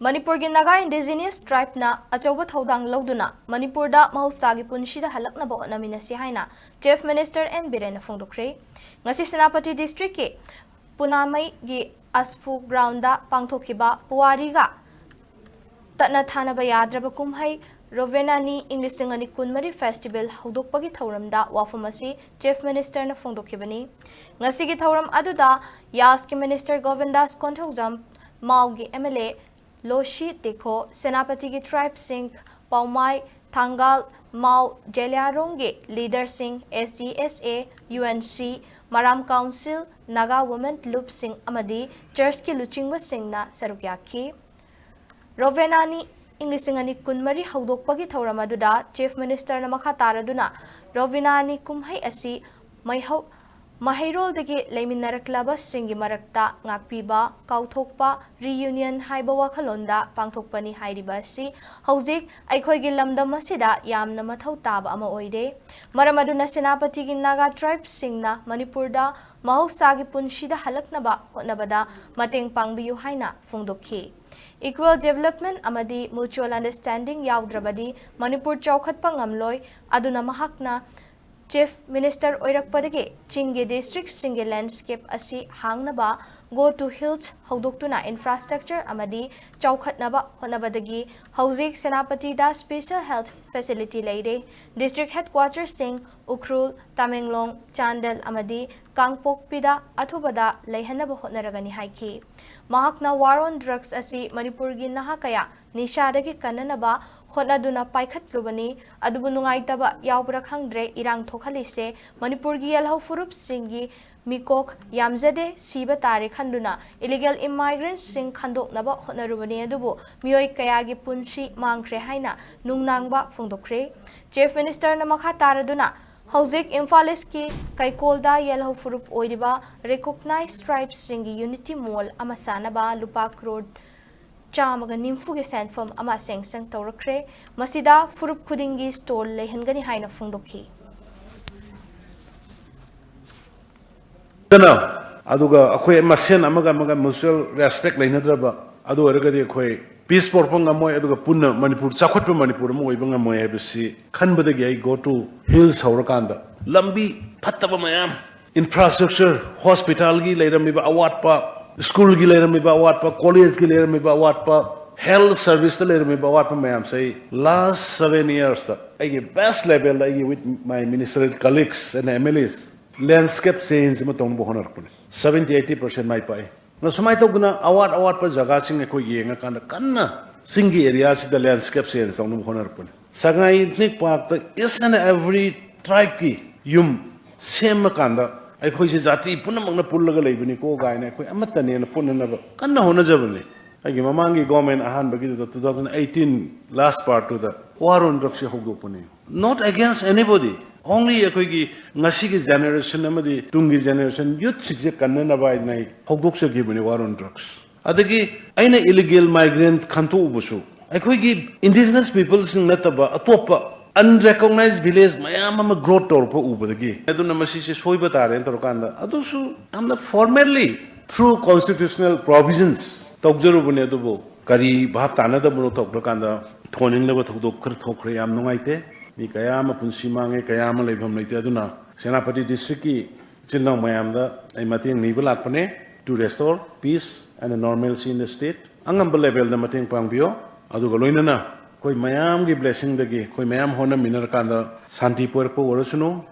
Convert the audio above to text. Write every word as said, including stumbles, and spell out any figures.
ꯃꯅꯤꯄꯨꯔꯒꯤ ꯅꯥꯒꯥ ꯏꯟꯗꯤꯖꯤꯅꯤꯌꯁ ꯇ꯭ꯔꯥꯏꯕꯅ ꯑꯆꯧꯕ ꯊꯧꯗꯥꯡ ꯂꯧꯗꯨꯅ ꯃꯅꯤꯄꯨꯔꯗ ꯃꯍꯧꯁꯥꯒꯤ ꯄꯨꯟꯁꯤꯗ ꯍꯜꯂꯛꯅꯕ ꯍꯣꯠꯅꯃꯤꯟꯅꯁꯤ ꯍꯥꯏꯅ ꯆꯤꯐ ꯃꯤꯅꯤꯁꯇꯔ ꯑꯦꯟ ꯕꯤꯔꯦꯟꯅ ꯐꯣꯡꯗꯣꯛꯈ꯭ꯔꯦ꯫ ꯉꯁꯤ ꯁꯦꯅꯥꯄꯇꯤ ꯗꯤꯁꯇ꯭ꯔꯤꯛꯀꯤ ꯄꯨꯅꯥꯃꯩꯒꯤ ꯑꯁꯐꯨ ꯒ꯭ꯔꯥꯎꯟꯗ ꯄꯥꯡꯊꯣꯛꯈꯤꯕ ꯄꯨꯋꯥꯔꯤꯒ ꯇꯠꯅ ꯊꯥꯅꯕ ꯌꯥꯗ꯭ꯔꯕ ꯀꯨꯝꯍꯩ ꯔꯣꯚꯦꯅꯥꯅꯤ ꯏꯪ ꯂꯤꯁꯤꯡ ꯑꯅꯤ ꯀꯨꯟꯃꯔꯤ ꯐꯦꯁꯇꯤꯚꯦꯜ ꯍꯧꯗꯣꯛꯄꯒꯤ ꯊꯧꯔꯝꯗ ꯋꯥꯐꯝ ꯑꯁꯤ ꯆꯤꯐ ꯃꯤꯅꯤꯁꯇꯔꯅ ꯐꯣꯡꯗꯣꯛꯈꯤꯕꯅꯤ꯫ ꯉꯁꯤꯒꯤ ꯊꯧꯔꯝ ꯑꯗꯨꯗ ꯌꯥꯁꯀꯤ ꯃꯤꯅꯤꯁꯇꯔ ꯒꯣꯕꯤꯟꯗꯥꯁ ꯀꯣꯟꯊꯧꯖꯝ, ꯃꯥꯎꯒꯤ M L A Losii Dikho, ꯁꯦꯅꯥꯄꯇꯤꯒꯤ ꯇ꯭ꯔꯥꯏꯕꯁꯤꯡ, ꯄꯥꯎꯃꯥꯏ, ꯊꯥꯡꯒꯥꯜ, ꯃꯥꯎ, ꯖꯦꯂꯤꯌꯥꯔꯣꯡꯒꯤ ꯂꯤꯗꯔꯁꯤꯡ, S D S A, U N C, Maram council, Naga women ꯂꯨꯞꯁꯤꯡ ꯑꯃꯗꯤ ꯆꯔꯆꯀꯤ ꯂꯨꯆꯤꯡꯕꯁꯤꯡꯅ ꯁꯔꯨꯛ ꯌꯥꯈꯤ꯫ ꯔꯣꯚꯦꯅꯥꯅꯤ ꯏꯪ ꯂꯤꯁꯤꯡ ꯑꯅꯤ ꯀꯨꯟꯃꯔꯤ ꯍꯧꯗꯣꯛꯄꯒꯤ ꯊꯧꯔꯝ ꯑꯗꯨꯗ ꯆꯤꯐ ꯃꯤꯅꯤꯁꯇꯔꯅ ꯃꯈꯥ ꯇꯥꯔꯗꯨꯅ ꯔꯣꯚꯦꯅꯥꯅꯤ ꯀꯨꯝꯍꯩ ꯑꯁꯤ ꯃꯩꯍꯧ-, ꯃꯍꯩꯔꯣꯜꯗꯒꯤ ꯂꯩꯃꯤꯟꯅꯔꯛꯂꯕꯁꯤꯡꯒꯤ ꯃꯔꯛꯇ ꯉꯥꯛꯄꯤꯕ, ꯀꯥꯎꯊꯣꯛꯄ, reunion ꯍꯥꯏꯕ ꯋꯥꯈꯜꯂꯣꯟꯗ ꯄꯥꯡꯊꯣꯛꯄꯅꯤ ꯍꯥꯏꯔꯤꯕ ꯑꯁꯤ ꯍꯧꯖꯤꯛ ꯑꯩꯈꯣꯏꯒꯤ ꯂꯝꯗꯝ ꯑꯁꯤꯗ ꯌꯥꯝꯅ ꯃꯊꯧ ꯇꯥꯕ ꯑꯃ ꯑꯣꯏꯔꯦ꯫ ꯃꯔꯝ ꯑꯗꯨꯅ ꯁꯦꯅꯥꯄꯇꯤꯒꯤ ꯅꯥꯒꯥ ꯇ꯭ꯔꯥꯏꯕꯁꯤꯡꯅ ꯃꯅꯤꯄꯨꯔꯗ ꯃꯍꯧꯁꯥꯒꯤ ꯄꯨꯟꯁꯤꯗ ꯍꯜꯂꯛꯅꯕ ꯍꯣꯠꯅꯕꯗ ꯃꯇꯦꯡ ꯄꯥꯡꯕꯤꯌꯨ ꯍꯥꯏꯅ ꯐꯣꯡꯗꯣꯛꯈꯤ꯫ Equal development ꯑꯃꯗꯤ mutual understanding ꯌꯥꯎꯗ꯭ꯔꯕꯗꯤ ꯃꯅꯤꯄꯨꯔ ꯆꯥꯎꯈꯠꯄ ꯉꯝꯂꯣꯏ꯫ ꯑꯗꯨꯅ ꯃꯍꯥꯛꯅ ꯆꯤꯐ ꯃꯤꯅꯤꯁꯇꯔ ꯑꯣꯏꯔꯛꯄꯗꯒꯤ ꯆꯤꯡꯒꯤ ꯗꯤꯁꯇ꯭ꯔꯤꯛꯁꯤꯡꯒꯤ ꯂꯦꯟꯗꯁ꯭ꯀꯦꯞ ꯑꯁꯤ ꯍꯥꯡꯅꯕ Go to Hills ꯍꯧꯗꯣꯛꯇꯨꯅ ꯏꯟꯐ꯭ꯔꯥꯁ꯭ꯇ꯭ꯔꯛꯆꯔ ꯑꯃꯗꯤ ꯆꯥꯎꯈꯠꯅꯕ ꯍꯣꯠꯅꯕꯗꯒꯤ ꯍꯧꯖꯤꯛ ꯁꯦꯅꯥꯄꯇꯤꯗ ꯁ꯭ꯄꯦꯁꯦꯜ ꯍꯦꯜꯊ ꯐꯦꯁꯤꯂꯤꯇꯤ ꯂꯩꯔꯦ꯫ ꯗꯤꯁꯇ꯭ꯔꯤꯛ ꯍꯦꯗꯀ꯭ꯋꯥꯇꯔꯁꯤꯡ ꯎꯈ꯭ꯔꯨꯜ, ꯇꯃꯦꯡꯂꯣꯡ, ꯆꯥꯟꯗꯦꯜ ꯑꯃꯗꯤ ꯀꯥꯡꯄꯣꯛꯄꯤꯗ ꯑꯊꯨꯕꯗ ꯂꯩꯍꯟꯅꯕ ꯍꯣꯠꯅꯔꯒꯅꯤ ꯍꯥꯏꯈꯤ꯫ ꯃꯍꯥꯛꯅ War on Drugs ꯑꯁꯤ ꯃꯅꯤꯄꯨꯔꯒꯤ ꯅꯍꯥ ꯀꯌꯥ ꯅꯤꯁꯥꯗꯒꯤ ꯀꯟꯅꯅꯕ ꯍꯣꯠꯅꯗꯨꯅ ꯄꯥꯏꯈꯠꯂꯨꯕꯅꯤ, ꯑꯗꯨꯕꯨ ꯅꯨꯡꯉꯥꯏꯇꯕ ꯌꯥꯎꯕ꯭ꯔꯥ ꯈꯪꯗ꯭ꯔꯦ, ꯏꯔꯥꯡ ꯊꯣꯛꯍꯜꯂꯤꯁꯦ ꯃꯅꯤꯄꯨꯔꯒꯤ ꯌꯦꯜꯍꯧ ꯐꯨꯔꯨꯞꯁꯤꯡꯒꯤ ꯃꯤꯀꯣꯛ ꯌꯥꯝꯖꯗꯦ, ꯁꯤꯕ ꯇꯥꯔꯦ ꯈꯟꯗꯨꯅ illegal immigrantꯁꯤꯡ ꯈꯟꯗꯣꯛꯅꯕ ꯍꯣꯠꯅꯔꯨꯕꯅꯤ, ꯑꯗꯨꯕꯨ ꯃꯤꯑꯣꯏ ꯀꯌꯥꯒꯤ ꯄꯨꯟꯁꯤ ꯃꯥꯡꯈ꯭ꯔꯦ ꯍꯥꯏꯅ ꯅꯨꯡꯅꯥꯡꯕ ꯐꯣꯡꯗꯣꯛꯈ꯭ꯔꯦ꯫ ꯆꯤꯐ ꯃꯤꯅꯤꯁꯇꯔꯅ ꯃꯈꯥ ꯇꯥꯔꯗꯨꯅ ꯍꯧꯖꯤꯛ ꯏꯝꯐꯥꯜ ꯏꯁꯀꯤ ꯀꯩꯀꯣꯜꯗ ꯌꯦꯜꯍꯧ ꯐꯨꯔꯨꯞ ꯑꯣꯏꯔꯤꯕ recognized tribeꯁꯤꯡꯒꯤ unity mall ꯑꯃ ꯁꯥꯅꯕ ꯂꯨꯄꯥ ꯀ꯭ꯔꯣꯔ ꯆꯥꯝꯃꯒ ꯅꯤꯐꯨꯒꯤ ꯁꯦꯟꯐꯝ ꯑꯃ ꯁꯦꯡꯁꯟ ꯇꯧꯔꯛꯈ꯭ꯔꯦ꯫ ꯃꯁꯤꯗ ꯐꯨꯔꯨꯞ ꯈꯨꯗꯤꯡꯒꯤ stall ꯂꯩꯍꯟꯒꯅꯤ ꯍꯥꯏꯅ ꯐꯣꯡꯗꯣꯛꯈꯤ꯫ ꯅꯠꯇꯅ, ꯑꯗꯨꯒ ꯑꯩꯈꯣꯏ ꯃꯁꯦꯟ ꯑꯃꯒ ꯑꯃꯒ mutual respect ꯂꯩꯅꯗ꯭ꯔꯕ, ꯑꯗꯨ ꯑꯣꯏꯔꯒꯗꯤ ꯑꯩꯈꯣꯏ ꯄꯤꯁ ꯄꯣꯔꯛꯄ ꯉꯝꯃꯣꯏ, ꯑꯗꯨꯒ ꯄꯨꯟꯅ ꯃꯅꯤꯄꯨꯔ ꯆꯥꯎꯈꯠꯄ ꯃꯅꯤꯄꯨꯔ ꯑꯃ ꯑꯣꯏꯕ ꯉꯝꯃꯣꯏ ꯍꯥꯏꯕꯁꯤ ꯈꯟꯕꯗꯒꯤ ꯑꯩ go to hills ꯍꯧꯔꯀꯥꯟꯗ ꯂꯝꯕꯤ ꯐꯠꯇꯕ ꯃꯌꯥꯝ, ꯏꯟꯐ꯭ꯔꯥꯁ꯭ꯇ꯭ꯔꯛꯆꯔ, ꯍꯣꯁꯄꯤꯇꯥꯜꯒꯤ ꯂꯩꯔꯝꯃꯤꯕ ꯑꯋꯥꯠꯄ, ꯁ꯭ꯀꯨꯜꯒꯤ ꯂꯩꯔꯝꯃꯤꯕ ꯑꯋꯥꯠꯄ, ꯀꯣꯂꯦꯖꯀꯤ ꯂꯩꯔꯝꯃꯤꯕ ꯑꯋꯥꯠꯄ, ꯍꯦꯜꯊ ꯁꯔꯚꯤꯁꯇ ꯂꯩꯔꯝꯃꯤꯕ ꯑꯋꯥꯠꯄ ꯃꯌꯥꯝꯁꯦ ꯑꯩ ꯂꯥꯁ ꯁꯚꯦꯟ ꯏꯌꯔꯁꯇ ꯑꯩꯒꯤ ꯕꯦꯁ ꯂꯦꯚꯦꯜꯗ ꯑꯩꯒꯤ with my ministerial colleagues and MLAs landscape change ꯑꯃ ꯇꯧꯅꯕ ꯍꯣꯠꯅꯔꯛꯄꯅꯤ꯫ ꯁꯚꯦꯟꯇꯤ ꯑꯩꯠꯇꯤ ꯄꯥꯔꯁꯦꯟ ꯃꯥꯏ ꯄꯥꯛꯏ꯫ ꯑꯗꯣ ꯁꯨꯃꯥꯏꯅ ꯇꯧꯗꯅ ꯑꯋꯥꯠ ꯑꯋꯥꯠꯄ ꯖꯒꯥꯁꯤꯡ ꯑꯩꯈꯣꯏ ꯌꯦꯡꯉꯀꯥꯟꯗ ꯀꯟꯅ ꯆꯤꯡꯒꯤ ꯑꯦꯔꯤꯌꯥꯁꯤꯗ ꯂꯦꯟꯁ꯭ꯀꯦꯞ ꯆꯦꯟꯖ ꯇꯧꯅꯕ ꯍꯣꯠꯅꯔꯛꯄꯅꯤ꯫ ꯁꯉꯥꯏ ꯏꯊꯅꯤꯛ ꯄꯥꯔꯛꯇ each and every tribeꯀꯤ ꯌꯨꯝ ꯁꯦꯝꯃꯀꯥꯟꯗ ꯑꯩꯈꯣꯏꯁꯦ ꯖꯥꯇꯤ ꯄꯨꯝꯅꯃꯛꯅ ꯄꯨꯜꯂꯒ ꯂꯩꯕꯅꯤꯀꯣ ꯀꯥꯏꯅ ꯑꯩꯈꯣꯏ ꯑꯃꯠꯇꯅꯦꯅ ꯄꯨꯟꯅꯅꯕ ꯀꯟꯅ ꯍꯣꯠꯅꯖꯕꯅꯤ꯫ ꯑꯩꯒꯤ ꯃꯃꯥꯡꯒꯤ ꯒꯣꯔꯃꯦꯟ ꯑꯍꯥꯟꯕꯒꯤꯗꯨꯗ two thousand eighteen last partꯇꯨꯗ War on Drugsꯁꯦ ꯍꯧꯗꯣꯛꯄꯅꯤ꯫ Not against anybody, only ꯑꯩꯈꯣꯏꯒꯤ ꯉꯁꯤꯒꯤ ꯖꯦꯅꯦꯔꯦꯁꯟ ꯑꯃꯗꯤ ꯇꯨꯡꯒꯤ ꯖꯦꯅꯦꯔꯦꯁꯟ ꯌꯨꯠꯁꯤꯡꯁꯦ ꯀꯟꯅꯅꯕ ꯍꯥꯏꯗꯅ ꯑꯩ ꯍꯧꯗꯣꯛꯆꯈꯤꯕꯅꯤ War on Drugs꯫ ꯑꯗꯒꯤ ꯑꯩꯅ ꯏꯂꯤꯒꯦꯜ ꯃꯥꯏꯒ꯭ꯔꯦꯟꯠ ꯈꯟꯇꯣꯛꯎꯕꯁꯨ ꯑꯩꯈꯣꯏꯒꯤ ꯏꯟꯗꯤꯖꯤꯅꯁ ꯄꯤꯄꯜꯁꯤꯡ ꯅꯠꯇꯕ ꯑꯇꯣꯞꯄ ꯑꯟꯔꯦꯀꯣꯒꯅꯥꯏꯖ ꯚꯤꯂꯦꯖ ꯃꯌꯥꯝ ꯑꯃ ꯒ꯭ꯔꯣꯠ ꯇꯧꯔꯛꯄ ꯎꯕꯗꯒꯤ ꯑꯗꯨꯅ ꯃꯁꯤꯁꯦ ꯁꯣꯏꯕ ꯇꯥꯔꯦꯅ ꯇꯧꯔꯀꯥꯟꯗ ꯑꯗꯨꯁꯨ ꯌꯥꯝꯅ formally through constitutional provisions ꯇꯧꯖꯔꯨꯕꯅꯦ꯫ ꯑꯗꯨꯕꯨ ꯀꯔꯤ ꯚꯥꯞ ꯇꯥꯅꯗꯕꯅꯣ ꯇꯧꯈ꯭ꯔꯀꯥꯟꯗ ꯊꯣꯟꯅꯤꯡꯗꯕ ꯊꯧꯗꯣꯛ ꯈꯔ ꯊꯣꯛꯈ꯭ꯔꯦ꯫ ꯌꯥꯝ ꯅꯨꯡꯉꯥꯏꯇꯦ꯫ ꯃꯤ ꯀꯌꯥ ꯑꯃ ꯄꯨꯟꯁꯤ ꯃꯥꯡꯉꯦ, ꯀꯌꯥ ꯑꯃ ꯂꯩꯐꯝ ꯂꯩꯇꯦ꯫ ꯑꯗꯨꯅ ꯁꯦꯅꯥꯄꯇꯤ ꯗꯤꯁꯇ꯭ꯔꯤꯛꯀꯤ ꯏꯆꯤꯜ ꯏꯅꯥꯎ ꯃꯌꯥꯝꯗ ꯑꯩ ꯃꯇꯦꯡ ꯅꯤꯕ ꯂꯥꯛꯄꯅꯦ, to restore peace and normalcy in the state꯫ ꯑꯉꯝꯕ ꯂꯦꯚꯦꯜꯗ ꯃꯇꯦꯡ ꯄꯥꯡꯕꯤꯌꯣ꯫ ꯑꯗꯨꯒ ꯂꯣꯏꯅꯅ ꯑꯩꯈꯣꯏ ꯃꯌꯥꯝꯒꯤ ꯕ꯭ꯂꯦꯁꯤꯡꯗꯒꯤ ꯑꯩꯈꯣꯏ ꯃꯌꯥꯝ ꯍꯣꯠꯅꯃꯤꯟꯅꯔꯀꯥꯟꯗ ꯁꯥꯟꯇꯤ ꯄꯨꯔꯛꯄ ꯑꯣꯏꯔꯁꯅꯨ꯫